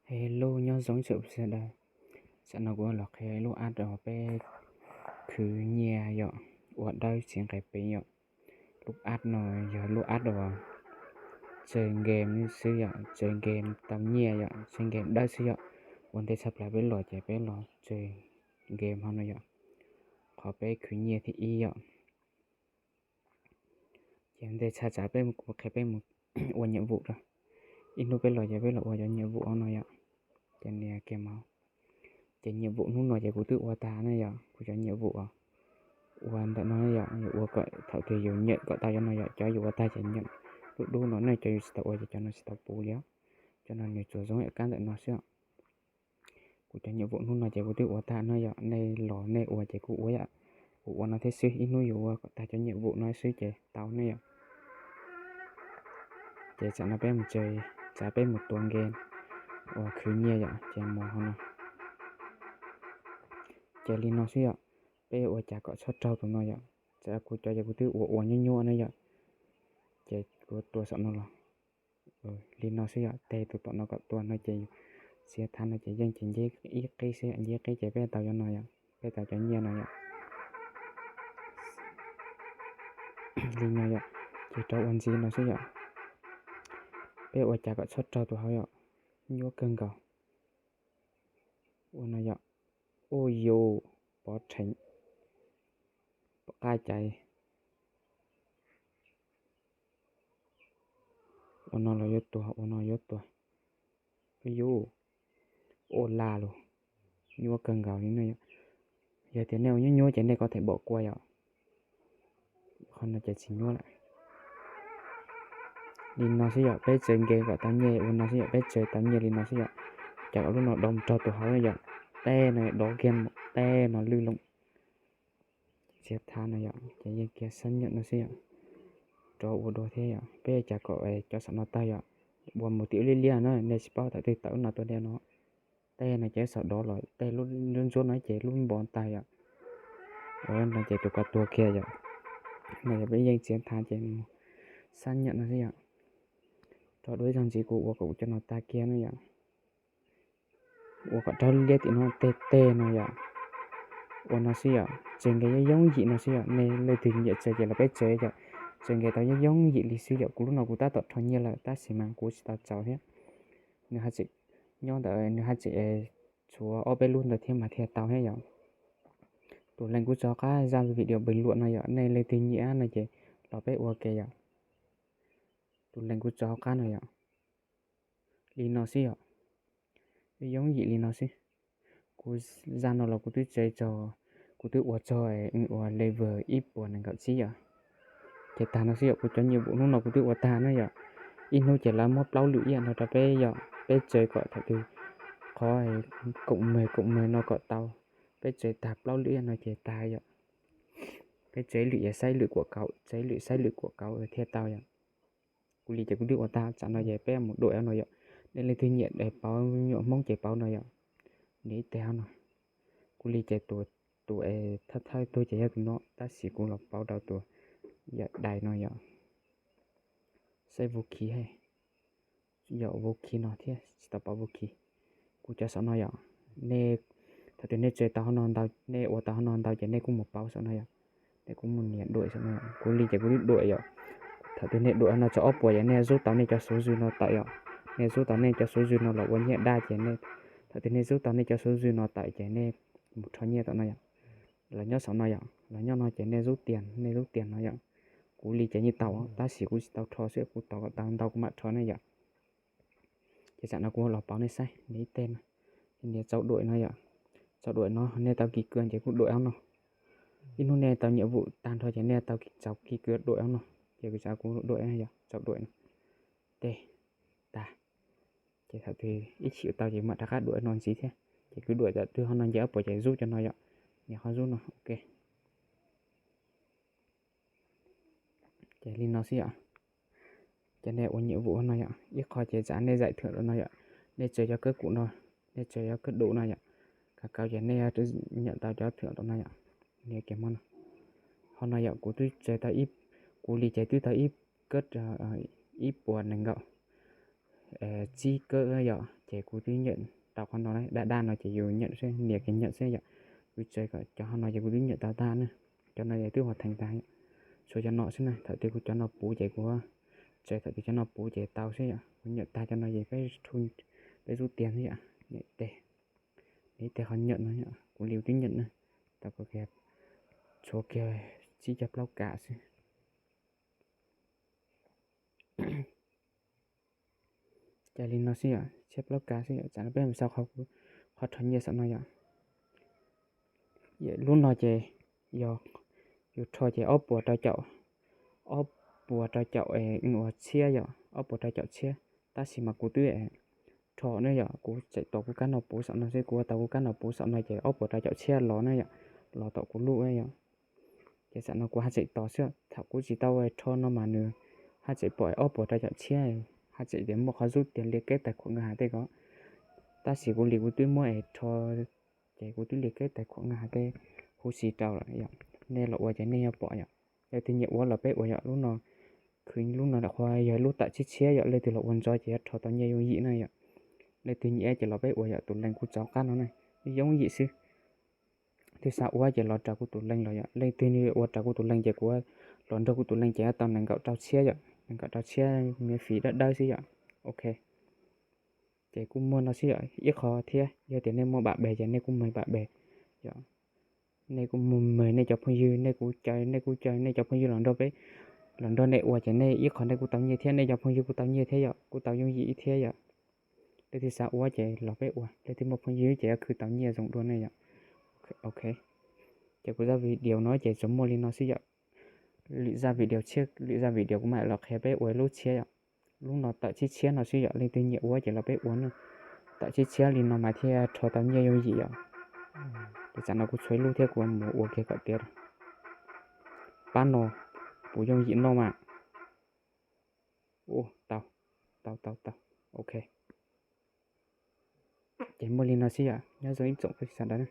Hello, nyob zoo tsoom sawv daws. Tsam no kuv los qhia lub app uas peb khwv nyiaj yom, ua dawb tsis nqis peev yom. Lub app no yog lub app uas tsawg game xwb yom, tsawg game tau nyiaj yom, tsawg game dawb xwb yom. Ua ntej tshaj plaws peb los ces peb los tsawg game hauv no yom, qhov peb khwv nyiaj thib ib yom. Ces ntej tshaj tsam peb mus, kuv qhia peb mus ua nhiệm vụ rau. Ib hnub peb los ces peb los ua cov nhiệm vụ no yom. Ces nias kiag mus. Ces nhiệm vụ hnub no ces kuv twb ua tag na yom, kuv cov nhiệm vụ ua ntawm no yom, ua kom thaum twg yus nyam kom tau cov no yom, cov yus ua tag ces nyam. Lub dub no ne cov yus tsis tau ua ces cov no tsis tau puv li. Cov no nws tsuas zoo yam kab ntawm no xwb. Kuv cov nhiệm vụ hnub no ces kuv twb ua tag no yom, nej los nej ua ces kuv ua yom. Kuv ua no thiab xwb, ib hnub yus ua kom tag cov nhiệm vụ no xwb ces tau ne yom. Ces tsam no peb mus, tsam peb mus tua game uas khwv nyiaj yom, ces mus hauv no. Ces li no xwb yom, peb ua cas kom txhob raug tus no yom. Tsam kuv cov ces kuv twb ua ua nyuaj nyuaj na yom. Ces kuv tua saum no los li no xwb yom, tes tus tom no kom tua no ces txiav thav no ces yeej ces nceb ib qib xwb, nceb ib qib ces peb tau cov no yom, peb tau cov nyiaj no yom. Li no yom, ces rau ua ntxiv no xwb yom. Peb ua cas kom txhob raug tus hauv yom, nyuaj kawg nkaus. Ua no yom, ua yus pov rheev, pov qab cai. Ua no los yuav tuag, ua no yuav tuag. Yus ua laj lus, nyuaj kawg nkaus li no yom. Yog tias nej ua nyuaj nyuaj ces nej có thể bỏ qua yom. Qhov no ces tsis nyuaj lawm. Li no xwb yom, peb tsawg nkev kom tau nyiaj ua no xwb yom, peb tsawg tau nyiaj li no xwb yom. Cas kom lub no dov mus raug tus hauv yom, tej no dov kiag, tej no lwj loo. Txiav thav no yom, ces yeej kiag xác nhận no xwb yom. Rov ua dua thiab yom, peb cas kom cov saum no tag yom. Ua mus tim ub liab liab na, nej tsis paub thaum twg tawm lub no tuaj deb no. Tej no ces saum dov los tej lub ntsuab ntsuab no ces lub npo tag yom. Ua no ces tus ko tuag kiag yom. No yog peb yeej txiav thav ces xác nhận no xwb yom. Rau dua ib zaug ntxiv kuv ua kom kuv cov no tag kiag no yom. Ua kom raug liab tim no tej tej no yom. Ua no xwb yom, tsawg nkev yooj yooj yim no xwb yom, nej leej twg nyiam tsawg ces los peb tsawg yom. Tsawg nkev tau yooj yooj yim li xwb yom, kuv lub no kuv tab tom rho nyiaj lawm tab sis mas kuv tsis tau txaus thiab. Nws haj tseem nyob ntawd, nws haj tseem tshuav ob peb lub ntawd thiab mas thiaj tau thiab yom. Tus leej kuv tso qab zaj video bình luận no yom, nej leej twg nyiam no ces los peb ua ke yom. Tus leej kuv tso qab no yom. Li no xwb yom. Yooj yim li no xwb. Kuv zaj no los kuv twb tsawg txog, kuv twb ua txog uas level ib puas nees nkaum tsib yom. Ces tag no xwb yom, kuv cov nhiệm vụ hnub no kuv twb ua tag na yom. Ib hnub ces lawv muab plaub lwm ib yam no rau peb yom, peb tsawg kom thaum twg qhov koom mag koom mag no kom tau, peb tsawg tag plaub lwm ib yam no ces tag yom. Peb tsawg ib lwm yog saib lwm kuam kauv, tsawg ib lwm saib lwm kuam kauv thiaj tau yom. Kuv li ces kuv twb ua tag, tsam no ces peb mus duam no yom. Nej leej twg nyiam pauv nyuam Hmoob ces pauv no yom. Nias ib teg no. Kuv li ces tus, tus es thawj thawj tug ces yog tus no tab sis kuv los pauv rau tus yam dais no yom. Saib vũ khí he, yog vũ khí no thiab tsis tau pauv vũ khí. Kuv cov saum no yom, nej thaum twg nej tsawg tau hauv no ntau, nej ua tau hauv no ntau ces nej kuj mus pauv saum no yom. Nej kuj mus nias duam saum no, kuv li ces kuv twb duam yom. Thaum twg nej duam no txog ob puas yom, nej zub tau nej cov số dư no tawm yom. Nej zub tau nej cov số dư no los ua nyiaj daj ces nej, thaum twg nej zub tau nej cov số dư no tawm ces nej mus rho nyiaj tom no yom. Los nyob saum no yom, los nyob no ces nej zub tias, nej zub tias no yom. Kuv li ces yeej tau, tab sis kuv tsis tau rho xwb, kuv tos kom tau ntau kuv mam rho ne yom. Ces tsam no kuv los pauv nej saib, nias ib teg no, nias tsau duam no yom. Tsau duam no nej tau kis kws ces kuj duam no. Ib hnub nej tau nhiệm vụ tag nrho ces nej tau tsau kis kws duam no. Ces kuv tsam kuv duam yom, tsau duam no. Teg, tag. Ces thaum twg ib chim tau ces mam rov qab duam no ntxiv thiab. Ces kuv duam thaum twg ho no nce ob puas ces zub cov no yom. Nias qhov zub no, ok. Ces li no xwb yom. Ces nej ua nhiệm vụ no yom, ib qho ces tsam nej giải thưởng no yom. Nej tsawg cov kab kum no, nej tsawg cov kab kum no yom. Kav kauv ces nej nyiam tau cov thưởng no yom. Nias kiag mo no. Ho no yom, kuv twb tsawg tau ib, kuv li ces twb tau ib kab, ib puas nees nkaum tsib kawb yom, ces kuv twb nyam tau qhov no, daj daj no ces yus nyam xwb, nias kiag nyam xwb yom. Kuv tsaws kom cov qhov no ces kuv twb nyam tau tag na. Cov no ces twb hoàn thành tag yom. Tshuav cov no xwb na, thaum twg kuv cov no puv ces kuv tsaws, thaum twg cov no puv ces tau xwb yom. Kuv nyam tag cov no ces peb, peb rub tiag xwb yom. Nyam tes, ib teg qhov nyam no, kuv li twb nyam na. Tau kiag, tshuav kiag tsib caug plaub kav xwb. Ces li no xwb yom, tsib plaub kav xwb yom. Tsam no peb mus xaus qhov rho nyiaj saum no yom. Lub no ces yog yus rho ces ob puas rau caum, ob puas rau caum uas txhiab yom, ob puas rau caum txhiab. Tab sis mas kuv twb rho na yom, kuv tseem tos kuv kab no puv saum no xwb, kuv ua tau kuv kab no puv saum no ces ob puas rau caum txhiab los na yom, los tom kuv lub yom. Ces tam no kuv haj tseem tos xwb, thaum kuv tsis tau rho no mas nws haj tseem pom ob puas rau caum txhiab, haj tseem tias muaj qhov zub tias liên kết tài khoản ngân hàng tej ko. Tab sis kuv li kuv twb muab es rho, ces kuv twb liên kết tài khoản ngân hàng tej huv si rau lawm yom. Nej los ua ces nej yuav pom yom. Leej twg nyiam ua los peb ua yom, lub no khwv, lub no qhuav yog lub tawm tshiab tshiab yom, leej twg los ua ntxov ces yuav rho tau nyiaj yooj yim na yom. Leej twg nyiam ces los peb ua yom, tus link kuv tso qab no na, yooj yim xwb. Twg xav ua ces los raws kuv tus link los yom, leej twg ua raws kuv tus link ces kuv los nrog kuv tus link ces yuav tau nees nkaum rau txhiab yom, nees nkaum rau txhiab miễn phí dawb dawb xwb yom. Ok, ces kuj muaj no xwb yom, ib qho thiab yog tias nej muaj bạn bè ces nej kuj meem bạn bè yom. Nej kuj mus meem nej cov phooj ywg, nej kuj caw, nej kuj caw nej cov phooj ywg los nrog peb, los nrog nej ua ces nej ib qho nej kuj tau nyiaj thiab nej cov phooj ywg kuj tau nyiaj thiab yom, kuj tau yooj yim thiab yom. Leej twg xav ua ces los peb ua, leej twg muaj phooj ywg ces yuav khwv tau nyiaj zoo dua ne yom. Ok, ces kuv zaj video no ces tsuas muaj li no xwb yom. Lwm zaj video tshiab, lwm zaj video kuv mam los qhia peb ua lub tshiab yom. Lub no tawm tshiab tshiab no xwb yom, leej twg nyiam ua ces los peb ua na. Tawm tshiab tshiab li no mas thiaj rho tau nyiaj yooj yim yom. Ces tam no kuv tshuav ib lub thiab kuv mus ua kiag kom tiav. Pab no puas yooj yim no mas. Ua tau, tau tau tau. Ok, ces muaj li no xwb yom, nyob zoo ib tsoom phooj ywg sawv daws na.